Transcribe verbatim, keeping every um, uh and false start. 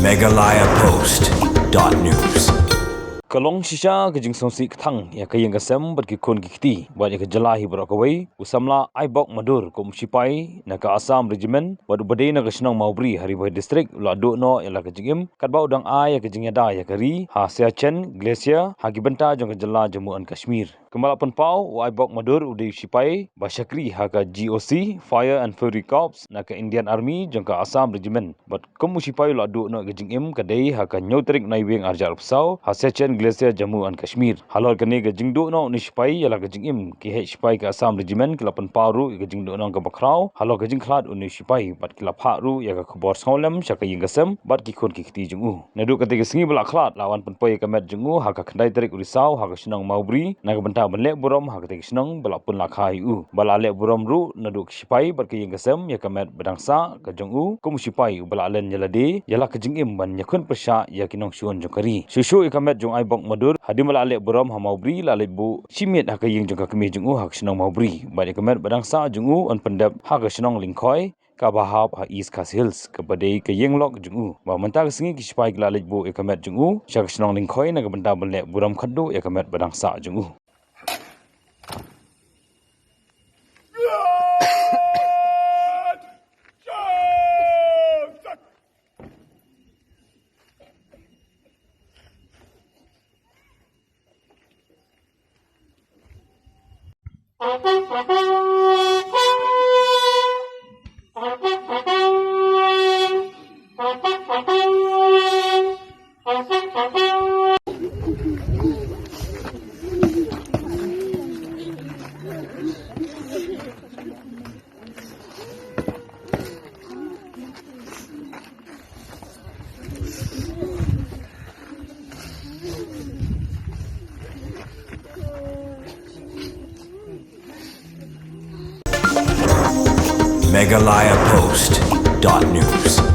Meghalaya Post dot news. Ka long shisha ka jingsngewsih kthang ïa ka ïing ka sem bad ki khun ki kti bad ïa ka jylla hi baroh kawei, u samla Aibok Madur kum u shipai na ka Assam Regiment bad uba dei na ka shnong Mawbri ha Ri Bhoi District u la duh noh ïa la ka jingim katba u dang ai ïa ka jingïada ïa ka ri ha Siachen Glacier ha ki bynta jong ka jylla Jammu and Kashmir. Kumba la pynpaw, u Aibok Madur u dei u shipai ba shakri ha ka G O C, Fire and Fury Corps, na ka Indian Army jong ka Assam Regiment. Bad kum u shipai u la duh noh ïa ka jingim ka dei ha ka hynñiew tarik Naiwieng arhajar arphew saw ha Siachen Glacier, Jammu and Kashmir. Halor kane ka jingduh noh une u shipai ïa la ka jingim, ki heh shipai ka Assam Regiment ki la pynpaw ruh ïa ka jingduh noh kaba khraw halor ka jingkhlad une u shipai bad ki la phah ruh ïa ka khubor sngewlem sha ka ïing ka sem bad ki khun ki kti jong u. Naduh katei ka sngi ba la khlad la wan pynpoi ïa ka met jong u ha ka khyndai tarik u Risaw ha ka shnong Mawbri na ka bynta ban leh burom ha katei ka shnong ba la pun la kha ïa u. Ba la leh burom ruh naduh ki shipai bad ka ïing ka sem ïa ka met ba dang sah ka jong u kum u shipai uba la len ïa lade ïa la ka jingim ban ïakhun pyrshah ïa ki nongshun jong ka ri. Shuh shuh ïa ka met jong u Aibok Madur, hadien ba la leh burom ha Mawbri la leit buh shi miet ha ka ïing jong ka kmie jong u ha ka shnong Mawbri. Bad ïa ka met ba dang sah jong u yn pyndep ha ka shnong Lyngkhoi, kaba hap ha East Khasi Hills, kaba dei ka ïing lok jong u. Bad mynta ka sngi ki shipai ki la leit buh ïa ka met jong u sha ka shnong Lyngkhoi na ka bynta ban leh burom khatduh ïa ka met ba dang sah jong u. Meghalaya Post dot news.